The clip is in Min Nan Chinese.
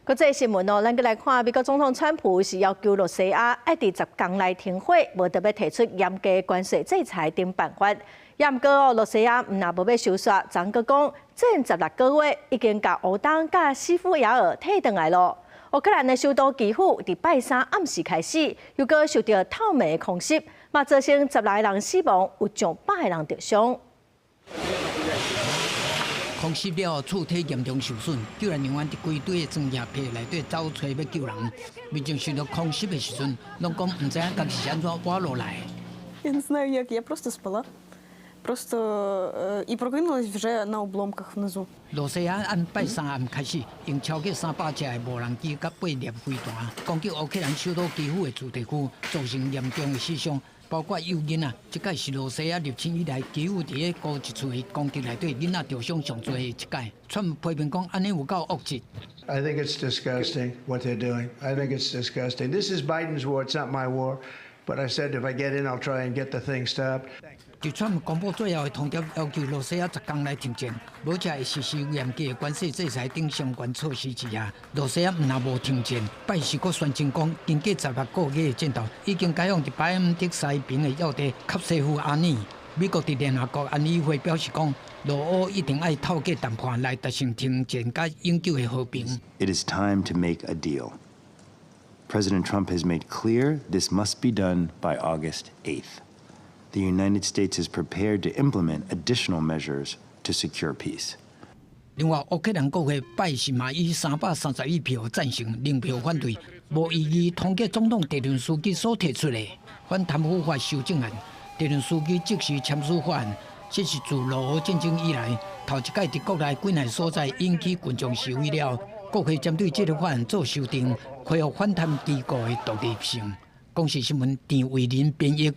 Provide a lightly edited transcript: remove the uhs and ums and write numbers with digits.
國際新聞哦，咱閣來看美國總統川普是要求露西亞愛佇10工內停火，無就欲提出嚴格關稅制裁等辦法。也毋過哦，露西亞毋但無欲收煞，閣講戰16個月已經共烏東佮西夫亞爾退轉來囉。烏克蘭的首都基輔佇拜三暗時開始，又閣受著透明的空襲，嘛造成16個人死亡，有上百個人著傷。空襲了後，厝體嚴重受損，救援人員佇規堆的裝甲皮內底走揣欲救人。民眾受著空襲的時陣，攏講毋知影家己是按怎活落來。 Я не знаю як, я просто спала. Просто и прокинулась вже на обломках внизу. 露西亞按拜三暗開始，用超過300架的無人機佮八粒飛彈攻擊烏克蘭首都基輔的住宅區，造成嚴重的死傷，包括幼囡仔。這擺是露西亞入侵以來，基輔佇咧孤一厝的攻擊內底，囡仔著傷上濟的一擺。川普批評講，按呢有夠惡質。 I think it's disgusting what they're doing. I think it's disgusting. This is Biden's war. It's not my war. But I said if I get in, I'll try and get the thing stopped. 佇川普公布最後的通牒，要求露西亞10工內停戰，無才會實施嚴格的關稅制裁等相關措施之下，露西亞毋但無停戰，拜四閣宣稱講，經過16個月的戰鬥，已經解放佇巴姆特西邊的要地卡西夫阿爾。美國佇聯合國安理會表示講，俄烏一定愛透過談判來達成停戰佮永久的和平。 It is time to make a deal. President Trump has made clear this must be done by August 8th. The United States is prepared to implement additional measures to secure peace. 另外，烏克蘭國會拜四嘛以331票贊成，0票反對，無異議通過總統澤倫斯基所提出的反貪腐法修正案。澤倫斯基即時簽署法案，這是自俄烏戰爭以來頭一擺佇國內幾若所在引起群眾示威了。國會針對這个法案做修訂，恢復反貪機構的獨立性。公視新聞陳慧琳編譯。